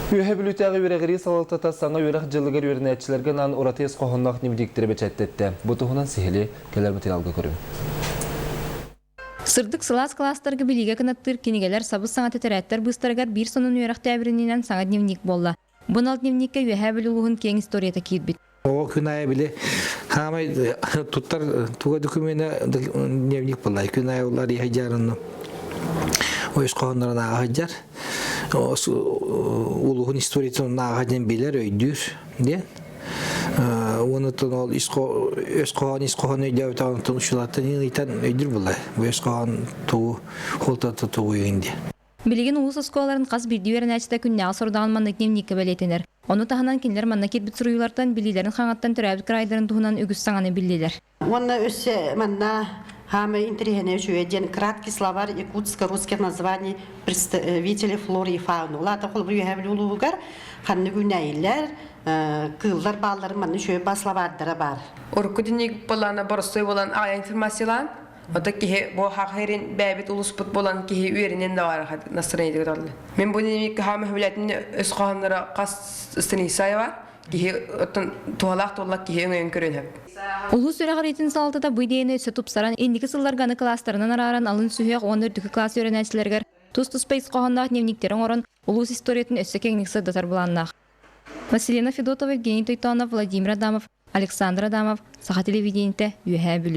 Үөһэ Бүлүүтээҕи үөрэҕирии салалтата саҥа үөрэх дьылыгар үөрэнээччилэргэ анаан ураты ис хоһоонноох дневниктэри бэчээттэтте. Бу туһунан сиһилии кэлэр материалга көрүҥ. Сырдык сылаас кылаастарга билиигэ кынаттыыр кинигэлэр сабыс-саҥа тэтэрээттэр быыстарыгар биир сонун үөрэх тээбирининэн саҥа дневник буолла. Бу анал дневниккэ Үөһээ Бүлүү улууһун киэҥ историята киирбит. Оҕо күн аайы били хаамай туттар туга докумена дневник буолла. Күн аайы улар иһэ ойус хоһоннорун ааҕа сылдьар. Улууһун историятын ааҕа диэн билэр, өйдүүр диэн. Уонутун ол өс хоһоон ис хоһоон өйдөөбүт онтон учулаттан ыйтан өйдүүр буолла. Бу өс хоһоон тугу холтото тугу диэн. Билигин улуус оскуолаларын хас биирдии үөрэнээччитэ күннээҕи сорудаҕын маннык дневниккэ бэлиэтэнэр. Ону таһынан кинилэр манна киирбит суруйуулартан билиилэрин хаҥаттан төрөөбүт кыраайдарын туһунан үгүс саҥаны биллилэр. Уонна өссө манна хаамай интэриэһинэй үчүгэй диэн краткий словарь якутско-русских названий представителей флоры и фауны. Улаата холобур Үөһээ Бүлүү улууһугар ханнык үүнээйилэр, кыыллар баалларын манна үчүгэй баа словардара баар. Урукку дневник буоллаҕына боростуой буолан аҕыйах информациялаан Ото киһи бу хахырин бэйэбит улуспут буолан киһи үөрэнэн да баар настроениетыгар толла. Мин бу дневникка хаама хүлэтин өс хоһонноро хас страницаева киһи оттон туһалаах туоллак киһи өҥөйөн көрүөн сөп. Улуус үөрэҕириитин салалтата бу идеяны өссө тупсаран, инники сылларга аны кылаастарынан арааран алын сүһүөх уонна үрдүкү кылаас үөрэнээччилэригэр тус-туспа ис хоһоонноох дневниктэри оҥорон, улуус историятын өссө киэҥник сырдатар былааннаах. Василина Федотова, Евгений Тойтонов, Владимир Адамов, Александр Адамов, Саха телевидениетэ, Үөһээ Бүлүү.